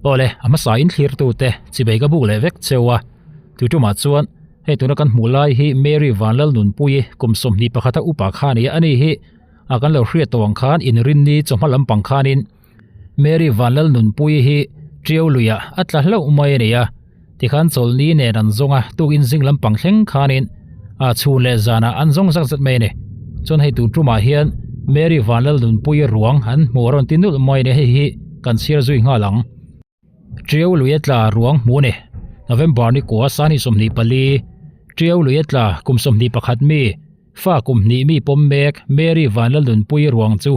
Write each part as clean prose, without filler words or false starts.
Awle, a hmasa in thlir tute chibei ka buk leh vek cheu a. Tuitumah chuan hei tuna kan hmuh lai hi Mary Vanlalnunpuii kum 21 a upa kha a ni a, ani hi a kan lo hriat tawh ang khan inrinni chawhma lampang khanin Mary Vanlalnunpuii hi Tiau luiah a tla hlauh mai a ni a, tikhan chawlhni nen an zawng a, tukin zing lampang thleng khanin a chhun leh zanah an zawng zak zet mai a ni. Chuan hei tun tumah hian Mary Vanlalnunpuii ruang an hmuh a rawn ti nulh mai a ni, hei hi kan chhiar zui nghal ang. Tiau lui a tla ruang hmuh a ni. November ni kua sani 24, Tiau lui a tla kum 21 mi, Fa kum hnih mi pawm mek Mary Vanlalnunpuii ruang chu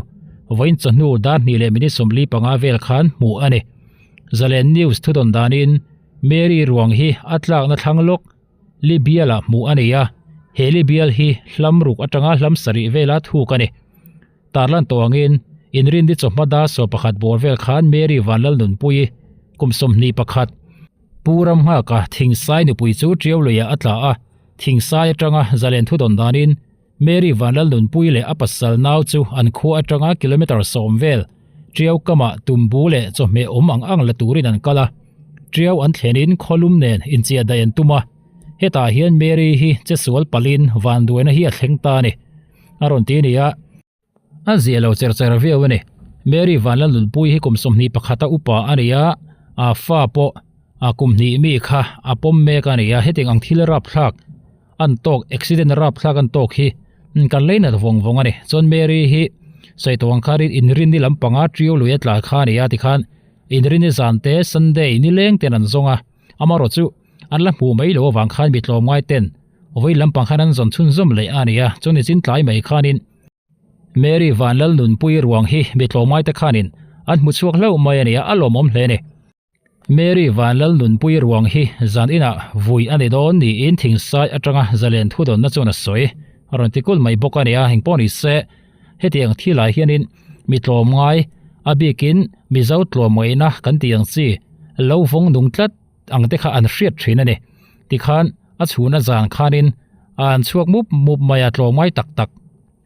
vawiin chawhnu dar hnih leh minute 45 vel khan hmuh a ni. Zalen News thudawn danin Mary ruang hi a tlakna thlang lawk Libial-ah hmuh a ni a, he Libial hi hlam ruk atanga hlam sarih vela thuk a ni. Tarlan tawh angin inrinni chawhma dar 11 bawr vel khan Mary Vanlalnunpuii kum 21, Pu Ramnghaka Thingsai nupui chu Tiau luiah a tla a, Thingsai atanga zalen thu dawn danin Mary Vanlalnunpuii leh a pasal nau chu an khua atanga kilometre 10 vel Tiau kamah tumbu leh chawhmeh awm ang ang la turin an kal a. Tiau an thlenin khawlum nen inchiah daih an tum a. Hetah hian Mary hi chesual palhin vanduaina hi a thleng ta a ni. A rawn ti a ni a. A zia lo cher cher viau a ni. Mary Vanlalnunpuii hi kum 21 a upa a ni a, a fa pawh a kum hnih mi kha a pawm mek a ni a, hetiang ang thil rapthlak an tawk, accident rapthlak an tawk hi kan lei nat vawng vawng a ni. Chuan Mary hi sawi tawh ang khanin inrinni lampanga Trio lui a tla kha a ni a, tikhan inrinni zan te Sunday nileng ten an zawng a, amaherawh chu an la hmuh mai loh avang khan mi tlawmngai ten vawi lampang khan an zawn chhunzawm leh a ni a, chuan nichin tlai mai khanin Mary Vanlalnunpuii ruang hi mi tlawmngai te khanin an hmu chhuak hlauh mai a ni a, a lawmawm hle a ni. Mary Vanlalnunpuii ruang hi zan inah vui a ni dawn niin Thingsai atanga zalen thudawnna chuan a sawi. A rawn ti kul mai bawk a ni a, engpawh ni se hetiang thilai hianin mi tlawmngai a bikin Mizo tlawmngaihna kan tih ang chi lo vawng nung tlat ang te kha an hriat thin a ni. Tikhan a chhuna zan khanin an chhuak mup mup mai a tlawmngai tak tak.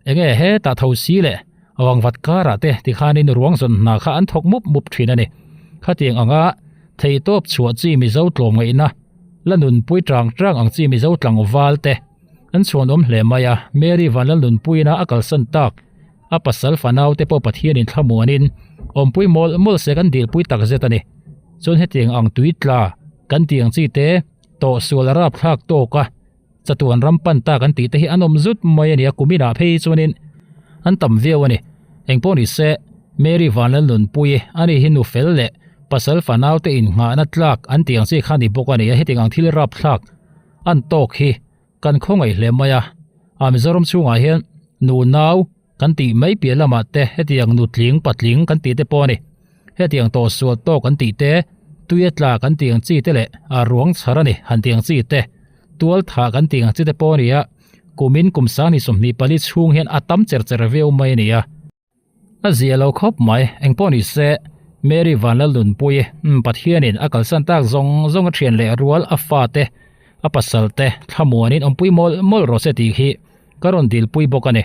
Enge hetah tho si leh vangvat karah te tikhanin ruang zawn hna kha an thawk mup mup thin a ni. Khatiang anga theihtawp chhuah chi Mizo tlawmngaihna la nunpui tang tang ang chi Mizo tlangval te an chhuanawm hle mai a. Mary Vanlalnunpuiina a kalsan tak a pasal fanau te pawh Pathianin thlamuanin awmpui mawlh mawlh se kan dilpui tak zet a ni. Chuan hetiang ang tui tla kan tih ang chi te tawh sual a rapthlak tawk a, chatuan ram pan ta kan tih te hi an awm zut mai a ni a, kuminah phei chuanin an tam viau a ni. Engpawh ni se, Mary Vanlalnunpuii a ni hi nu fel leh pasal fanau te innghahna tlak an tih ang chi kha a ni bawk a ni a, hetiang ang thil rapthlak an tawk hi kan khawngaih hle mai a, a Mizoram chhungah hian nu nau kan tih mai piah lamah te hetiang nutling patling kan tih te pawh a ni. Hetiang tawh sual tawk an tih te, tui a tla kan tih ang chi te leh a ruang chhar a ni han tih ang chi te, tual thah kan tih ang chi te pawh a ni a, kumin kum sangni 24 chhung hian a tam cher cher viau mai a ni a. A zia lo khawp mai, engpawh ni se, Mary Vanlalnunpuii, umm Pathianin a kalsan tak zawng zawng a thian leh rual a fate, a pasal te thlamuanin awmpui mawlh mawlh rawh se tih hi ka rawn dilpui bawk a ni.